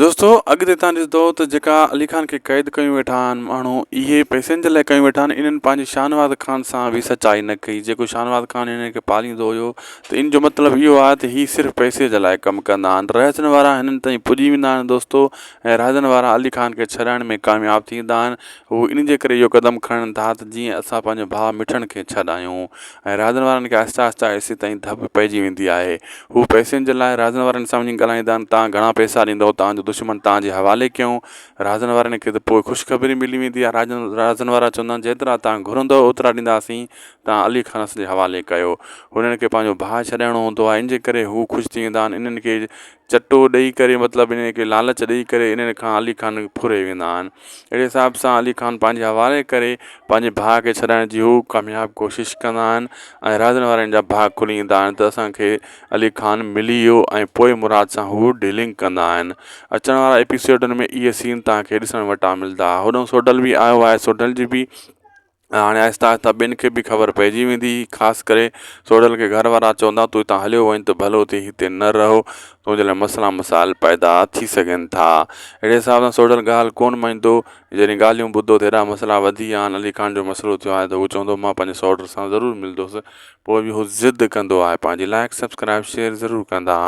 دوستو اڳتي تان ڏسندو ته جيڪا علي خان کي قيد ڪيون ويٺا آهن ماڻهو اهي پئسن جي لاء ڪيون ويٺا آهن انهن پنهنجي شاهنواز خان سان به سچائي نه ڪئي جيڪو شاهنواز خان انهن کي پاليندو هيو ته ان جو مطلب اهو آهي ته هي صرف پئسي جي لاء ڪم ڪندا آهن رهزن وارا هنن تائين پڄي ويندا آهن دوستو ۽ رهزن وارا علي خان کي ڇڏائڻ ۾ ڪامياب ٿيندا آهن هو ان جي ڪري اهو قدم کڻن ٿا ته جيئن اسان پنهنجو ڀاء مٺڻ کي ڇڏايون ۽ رازن وارن کي آهستي آهستي ايسي تائين ڌپ پئجي ويندي آهي. هو پئسن جي لاء رازن وارن سان وڃي ڳالهائيندا آهن، توهان گهڻا پئسا ڏيندؤ، توهان جو دشمن توهان جي حوالي ڪيون. رازن وارن کي ته پوء خوشخبري ملي ويندي آهي. رازن وارا چوندا آهن، جيترا توهان گهرندؤ اوترا ڏينداسين، توهان علي خان اسان جي حوالي ڪيو. هنن کي پنهنجو ڀاء ڇڏائڻو هوندو آهي، ان جي ڪري هو خوش ٿي ويندا آهن. انهن کي چٽو ڏئي ڪري مطلب انهن کي لالچ ڏئي ڪري انهن کان علي خان ڦري ويندا آهن. اهڙي حساب سان علي خان پنهنجي حوالي ڪري پنهنجي ڀاء کي ڇڏائڻ جي هو ڪامياب ڪوشش ڪندا آهن ۽ رازن وارن جا ڀاڳ کلي ايندا آهن ته اسان کي علي خان ملي ويو ۽ پوء مراد سان هو ڊيلنگ ڪندا آهن. اچڻ وارا ايپيسوڊن ۾ اهي سين توهان کي ڏسڻ وٽان ملدا. هوڏانهن سوڍل به آيو آهي سوڍل جي به هاڻي آهستي آهستي ٻين کي به خبر پئجي ويندي خاص ڪري سوڍل کي گهر وارا چوندا تون هتان هليو وڃ ته ڀلو ٿئي هتي نه رهو تنهنجي لاء مسئلا مسائل پيدا ٿي سگهن ٿا اهڙي حساب سان سوڍل ڳالهه ڪونه مڃيندو جڏهن ڳالهيون ٻڌو ته هيڏا مسئلا وڌي ويا آهن علي خان جو مسئلو ٿيو آهي ته هو چوندو مان پنهنجي سوڍل سان ضرور ملندس پوء به هو ضد ڪندو آهي پنهنجي لائڪ سبسڪرائب شيئر ضرور ڪندا.